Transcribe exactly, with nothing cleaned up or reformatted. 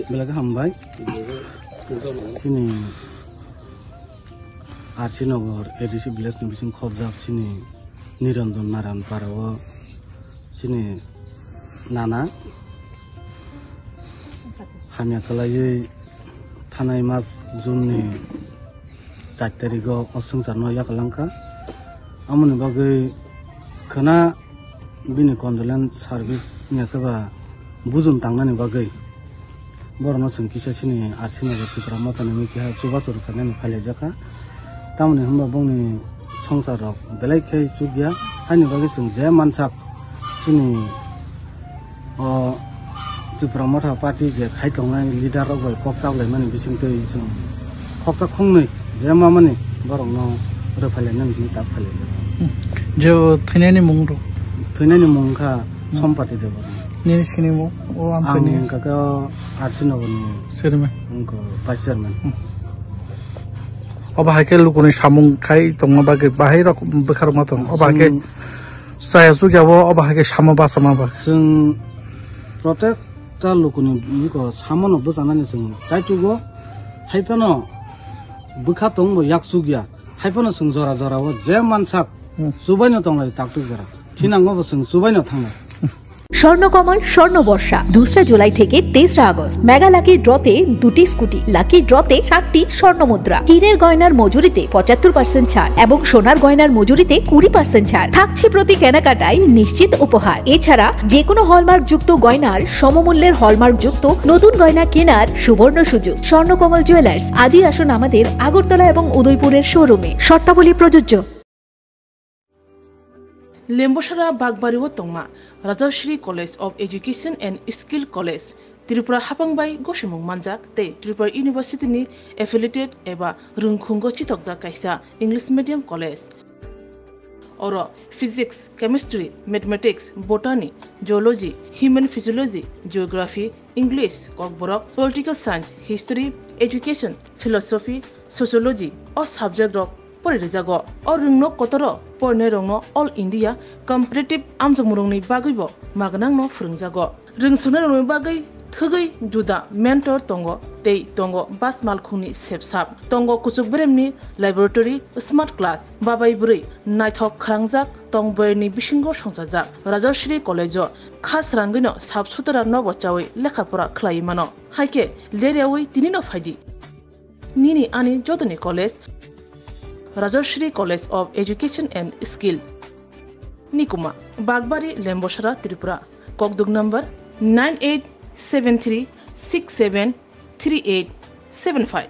Belai khe hambai. Chini R C Nagar A D C village ni bising khobjak chini Niranjan Narayan para o chini nana hamya kwlaiwi thanai mas June ni char tarikh o o swngcharno yakalangkha. Amoni bagwi khwna bini condolence service wngya khe ba bujum tangnani bagwi borokno chwng kisa chini R C Nagar Tipra Mothani mui keha chubachu rwkhainani phailaijak kha. Tamoni hwnba bongni swngchar rok belai khe chukya, haini bagwi chwng je mansak chini o Tipra Motha party je khai tongnai leader rok bai kok chaklaimani bisingtwi chwng khoksa khongnwi je mamani borokno rwphailainani hwnwi tak phailaijak. Hmm. Je o thwinaini mung rok? Thwinaini mung wngkha Hmm. Sompati Debbarma. Nini sinimung? O Ang amchaini wngkha khe o R C Nagarni Chairman. Wngkha vice chairman. Hmm. Obo hai khe lukuni samung khai tongma bagwi bahai rok bwkha rok ma tong. Obo hai khe Chwng chaya chukya bo obo hai khe samo bachama ba. Chwng protekta lukuni biko samono bwchanani chwng chaitugo, hai phano bwkha tongbo yak chukya, hai phano chwng jora jora o je mansak Hmm. chubaino tonglai takchuk jora, thinango bo chwng chubaino thanglai. Swarnakamal স্বর্ণবর্ষা দুসরা জুলাই থেকে তেসরা August. Mega lucky ড্রতে দুটি scooty, lucky ড্রতে সাতটি স্বর্ণ মুদ্রা, হীরের গয়নার মজুরিতে পঁচাত্তর পার্সেন্ট ছাড় এবং সোনার গয়নার মজুরিতে কুড়ি পার্সেন্ট ছাড় থাকছে প্রতি কেনাকাটায় নিশ্চিত উপহার। এছাড়া যে কোনো হলমার্কযুক্ত গয়নার সমমূল্যের হলমার্কযুক্ত নতুন গয়না কেনার সুবর্ণ সুযোগ। স্বর্ণকমল জুয়েলার্স, আজই আসুন আমাদের আগরতলা এবং উদয়পুরের শোরুমে। শর্তাবলী প্রযোজ্য। Lembosara Bagbari o tongma Rajashri College of Education and Skill College, Tripura hapang bai gosimung manjak tei Tripura University ni affiliated eba rwngkhungo chitokjak kaisa English medium college. Oro Physics, Chemistry, Mathematics, Botany, Zoology, Human Physiology, Geography, English, Kokborok, Political Science, History, Education, Philosophy, Sociology o subject rok pori rijago. O rwngno kotoro porinairokno All India Competitive amjokmungrokni bagwibo magnangno phwrwngjago. Rwngsungnai rokni bagwi thwgwi juda mentor tongo tei tongo bas malkhungni sepsap. Tongo kuchuk beremni laboratory, smart class, babai bwrwi naithok khwrangjak tong bwrwini bisingo songchajak. Rajashri College-o kha srangwino sap sutara nobo chawi lekha pora khlaiwi mano. Haikhe leryawi tinino phaidi. Nini ani jotoni college, Rajashri College of Education and Skill. Nikuma, Bagbari, Lembosara, Tripura. Kokduk number nine eight seven three six seven three eight seven five.